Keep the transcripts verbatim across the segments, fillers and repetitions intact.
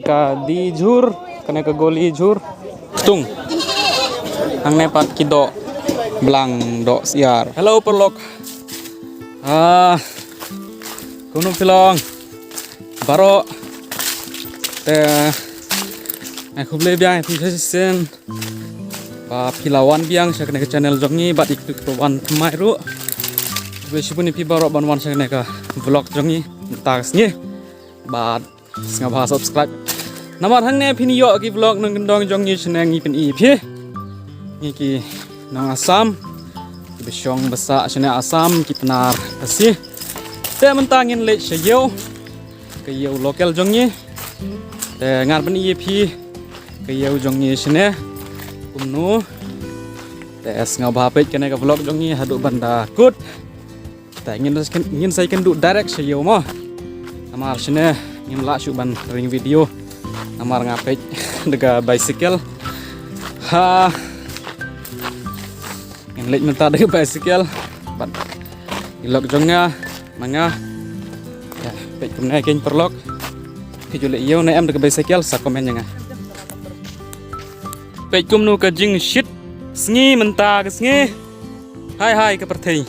Ka di jhur, kane ka goli jhur. Tung. Hangne pat ki doh blang, doh syiar. Hello paralok. Ah. Kumno phi long baroh? Te ai khublei biang ïa phi shisien ba phi la wan biang sha kane ka channel jong ngi bad ïa kito kiba wan thymmai ruh. Khublei shibun ïa phi baroh ban wan sha kane ka vlog jong ngi mynta ka sngi. Bad sngewbha subscribe. Namar hangne phin ïoh ki vlog nongkyndong jong ngi shane ngi pyni ïa phi. Ngi ki nong Assam kiba shong ba sah shane Assam ki Pnar Khasi. Te mynta ngin leit sha ïew, ka ïew local jong ngi. Te ngan pyni ïa phi ka ïew jong ngi shane kumno. Te sngewbha peit kane ka vlog jong ngi haduh ban da kut. Te ngin, ngin sa ïakynduh direct sha ïew mo. Namar shane ngim lah shuh ban ring video. Namar nga peit da ka bicycle. Ha. Ngin leit mynta da ka bicycle bad i lok jong nga ma nga. Ïa, peit kumne keiñ paralok. Phi ju leit ïew ne em da ka bicycle, sa comment ïa nga. Peit kumno ka jingshit sngi mynta ka sngi. Hai hai ka pyrthei.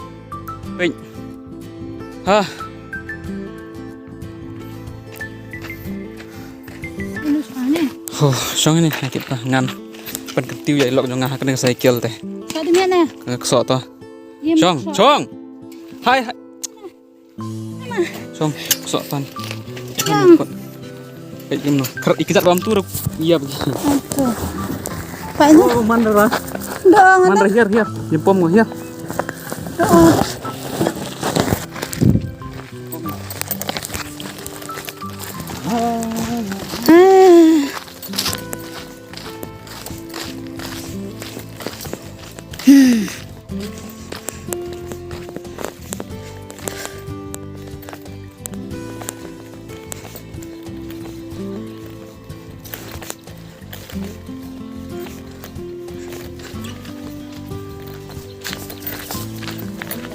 Peit. Ha. Shong ne? Ho, shong ne, ha kit pa ngan. Pynkyntiew ïa i lok jong nga ha kane ka cycle te. Ka dei ne? Ka ksoh to. Shong, shong. Hai hai. Shong, ksoh tan. Peit kumno. Kher i kjat bam tu ruk. Ïa bagi. Aduh. Pak ini. Oh, man ra. Dah, man ra hiar hiar. Jempom ko hiar. Dah.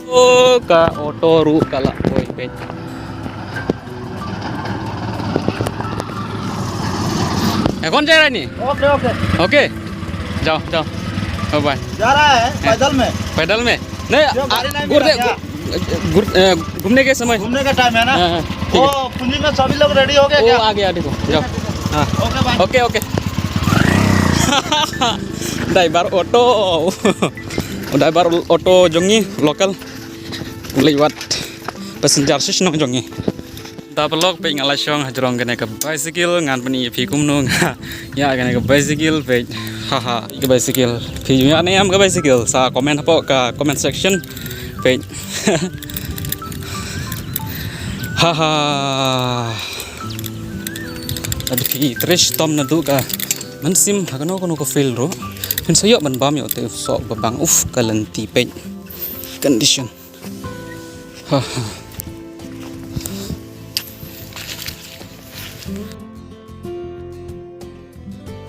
Oh, ka auto ruh ka la poi peit. Ekon jai raha nahi? Okay, okay. Okay. Jao, jao. Bye bye. जा रहा है पैदल में। पैदल में? नहीं, ये गाड़ी नहीं मिला क्या? घूमने के समय। घूमने का टाइम है ना? हाँ, हाँ, ठीक है। वो पूंजी में सभी लोग रेडी हो गए क्या? आ गया, देखो, जाओ। हाँ। Okay, bye. Okay, okay. Driver auto. Driver auto jong ngi local. Lei wat passenger shisnong jong ngi. Da paralok peit nga la shong hajrong kane ka bicycle, ngan pyni ïa phi kumno nga ïa kane ka bicycle peit. Haha, ka bicycle. Phi ju ïa ne em ka bicycle? Sa comment hapoh ka comment section. Peit. Haha. Lada phi trei shitom naduh ka mynsiem ha kano kano ka field ruh, phin sa ïoh ban bam ïoh te u soh ba bang, uf ka lynti peit. Condition. Ha ha.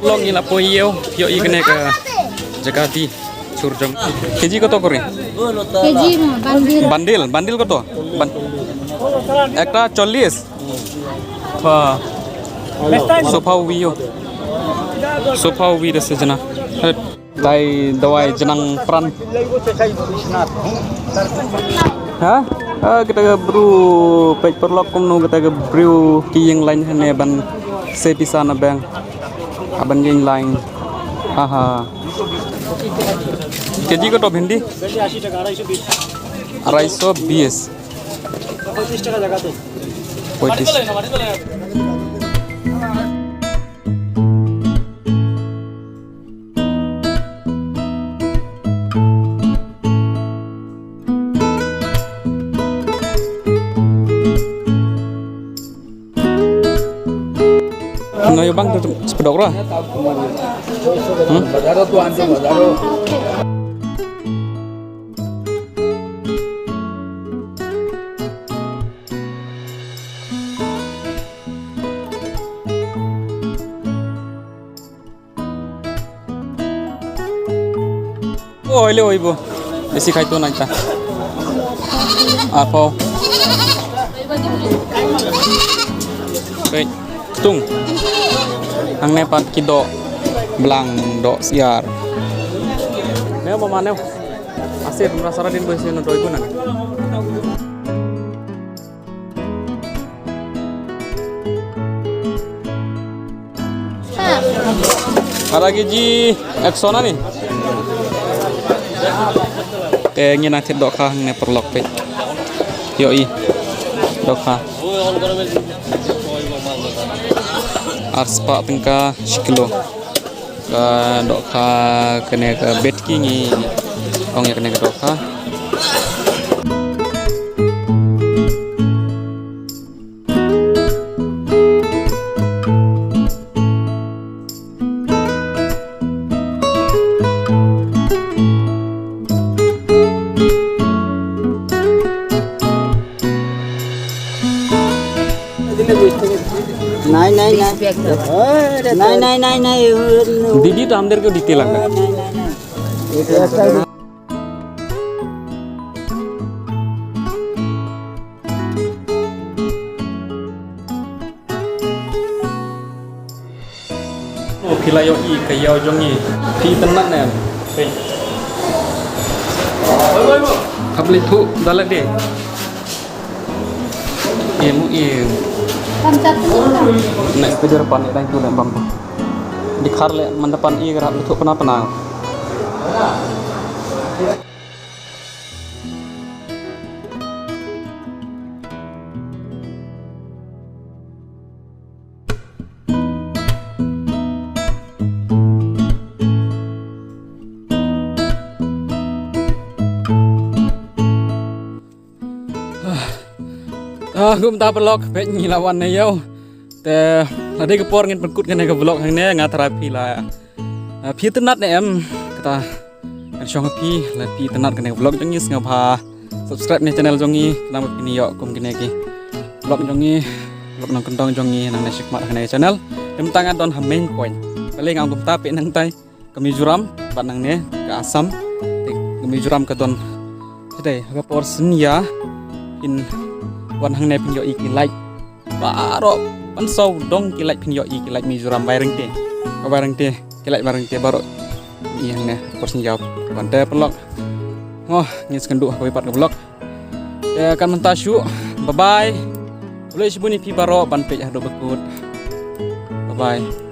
Long ila po ïew, ïoh ïa kane ka jaka die chur jong. Keji kato kore? Keji mo, bandil. Bandil, bandil kato? Ban-, ekta chollis. Ha. Sopha uwi ïoh. Sopha uwi da sejna. Dei dawai jnang pran. Ha? Ah, kata ka bru peit paralok kumno kata ka bru ki ïeng line hangne ban sei pisa na bank. Ban ïeng line. Ha ha. Keji kato bhindi? Arai so bis. Poitis. Nga ïoh bang tu sepedok ra. Hmm? Oi le oi bo. Besi khai tu nang ta. Apo. Wait. Tung. Hangne pat ki doh blang, doh syiar. Neo mama neo. Asir mra sara din boi sino doi guna. Ada kg ekso na ni. Te ngi nang thied dohkha hangne paralok peit. Ïohi. Dohkha. Ar spah tyngka shi kilo. Ka dohkha kane ka bet ki ngi ong ïa kane ka dohkha. Nai, nai, nai. Nai, nai, nai, nai. Didi tam der ko diti lang. Nai, nai, nai. Oh, phi la ïohi ka ïew jong ngi. Phi itynnad ne em? Peit. Khublei thuh da lade. Em, em. Ne, ka jar pan ïa dang tu ne bam tu. Di khar le man da pan i ka rap thuh pana pana. Ah, kumta paralok, peit ngi la wan na ïew. Te la dei ka por ngin pynkut kane ka vlog hangne, nga tharai phi la, ah, phi itynnad ne em, kata ngan shong ha phi, la phi itynnad kane ka vlog jong ngi, sngewbha subscribe ne channel jong ngi, khnang ba phin ïoh kum kine ki vlog jong ngi, vlog nongkyndong jong ngi nangne shakhmat ha kane ka channel. Te mynta nga don ha main point. Balei nga ong kumta, peit nangtai ka Mizoram bad nangne ka Assam. Te ka Mizoram ka don, te ha ka por synñia phin wan hangne phin ïohi ki light. Baroh pynsaw dong ki light phin ïohi, ki light Mizoram Bairengte. Ka Bairengte, ki light Bairengte baroh. Ïa hangne por synñia. Ban te paralok. Ngoh, ngin sa ïakynduh ha kawei pat ka vlog. Te kan mynta shuh. Bye bye. Khublei shibun ïa phi baroh ban peit haduh ba kut. Bye bye.